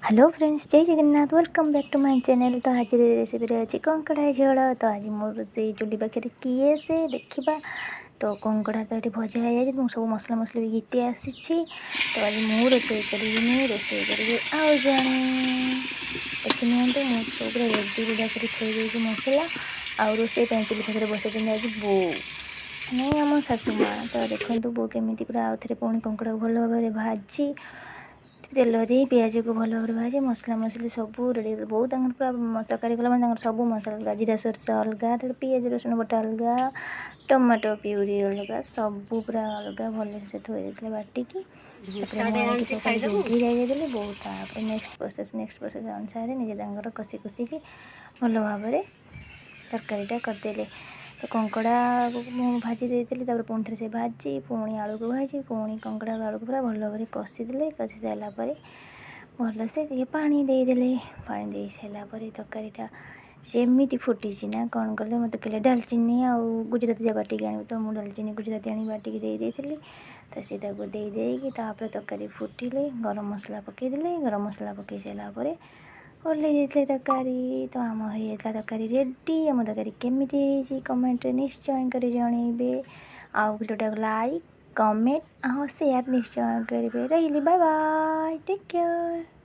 Hello friends, ଜୟ Jagannath. Welcome back to my channel। ତ ଆଜିର ରେସିପିରେ ଅଛି କଙ୍କଡ଼ା ଝୋଳ। ତ ଆଜି ମୋର ରୋଷେଇ ଚୁଲି ପାଖରେ କିଏ ସେ ଦେଖିବା। ତ କଙ୍କଡ଼ା ତ ଏଠି ଭଜା ହେଇଯାଇଛି। ମୁଁ ସବୁ ମସଲା ମସଲି ବି ଘିତି ଆସିଛି। ତ ଆଜି ମୁଁ ରୋଷେଇ କରିବିନି, ରୋଷେଇ କରିବି ଆଉ ଜଣେ। ଦେଖି ନିଅନ୍ତୁ, ମୁଁ ସବୁ ପୁରା ରେଡ଼ି ରୁଡ଼ା କରି ଥୋଇ ଦେଇଛି ମସଲା। ଆଉ ରୋଷେଇ ପାଇଁ ଚୁଲି ପାଖରେ ବସେଇଛନ୍ତି ଆଜି ବୋଉ, ମାନେ ଆମ ଶାଶୁ ମା'। ତ ଦେଖନ୍ତୁ, ବୋଉ କେମିତି ପୁରା ଆଉ ଥରେ ପୁଣି କଙ୍କଡ଼ାକୁ ଭଲ ଭାବରେ ଭାଜି, ତେଲ ଦେଇ ପିଆଜକୁ ଭଲ ଭାବରେ ଭାଜି, ମସଲା ମସଲି ସବୁ ରେଡ଼ି। ବୋଉ ତାଙ୍କର ପୁରା ତରକାରୀ କଲା ମାନେ ତାଙ୍କର ସବୁ ମସଲା ଅଲଗା, ଜିରା ସୋରିଷ ଅଲଗା, ତାପରେ ପିଆଜ ରସୁଣ ବଟା ଅଲଗା, ଟମାଟୋ ପିଉରି ଅଲଗା, ସବୁ ପୁରା ଅଲଗା ଭଲସେ ଥୋଇ ଦେଇଥିଲେ ବାଟିକି। ତାପରେ ମୁଁ ସାଡେ ଆଣିକି ଆଣିଛି ସବୁ ଖାଲି ଖାଇଦବୁ। ଯୋଗେଇ ଯାଇଦେଲି। ବୋଉ ତାପରେ ନେକ୍ସଟ ପ୍ରୋସେସ୍ ଅନୁସାରେ ନିଜେ ତାଙ୍କର କଷି କଷିକି ଭଲ ଭାବରେ ତରକାରୀଟା କରିଦେଲେ। ତ କଙ୍କଡ଼ାକୁ ମୁଁ ଭାଜି ଦେଇଥିଲି। ତାପରେ ପୁଣି ଥରେ ସେ ଭାଜି, ପୁଣି ଆଳୁକୁ ଭାଜି, ପୁଣି କଙ୍କଡ଼ା ଆଳୁକୁ ପୁରା ଭଲ ଭାବରେ କଷିଦେଲେ। କଷି ସାରିଲା ପରେ ଭଲସେ ଟିକେ ପାଣି ଦେଇଦେଲେ। ପାଣି ଦେଇ ସାରିଲା ପରେ ତରକାରୀଟା ଯେମିତି ଫୁଟିଛି ନା, କ'ଣ କଲେ, ମୋତେ କହିଲେ ଡାଲଚିନି ଆଉ ଗୁଜୁରାତି ଯା ବାଟିକି ଆଣିବୁ। ତ ମୁଁ ଡାଲଚିନି ଗୁଜୁରାତି ଆଣିକି ବାଟିକି ଦେଇ ଦେଇଥିଲି। ତ ସେ ତାକୁ ଦେଇ ଦେଇକି ତାପରେ ତରକାରୀ ଫୁଟିଲେ ଗରମ ମସଲା ପକାଇଦେଲେ। ଗରମ ମସଲା ପକାଇ ସାରିଲା ପରେ ଓହ୍ଲେଇ ଦେଇଥିଲେ ତରକାରୀ। ତ ଆମ ହେଇଯାଇଥିଲା ତରକାରୀ ରେଡ଼ି। ଆମ ତରକାରୀ କେମିତି ହେଇଛି, କମେଣ୍ଟରେ ନିଶ୍ଚୟ କରି ଜଣେଇବେ। ଆଉ ଭିଡ଼ିଓଟାକୁ ଲାଇକ୍, କମେଣ୍ଟ ଆଉ ସେୟାର ନିଶ୍ଚୟ କରିବେ। ରହିଲି, ବାଏ ବାଏ, ଟେକ୍ କେୟାର।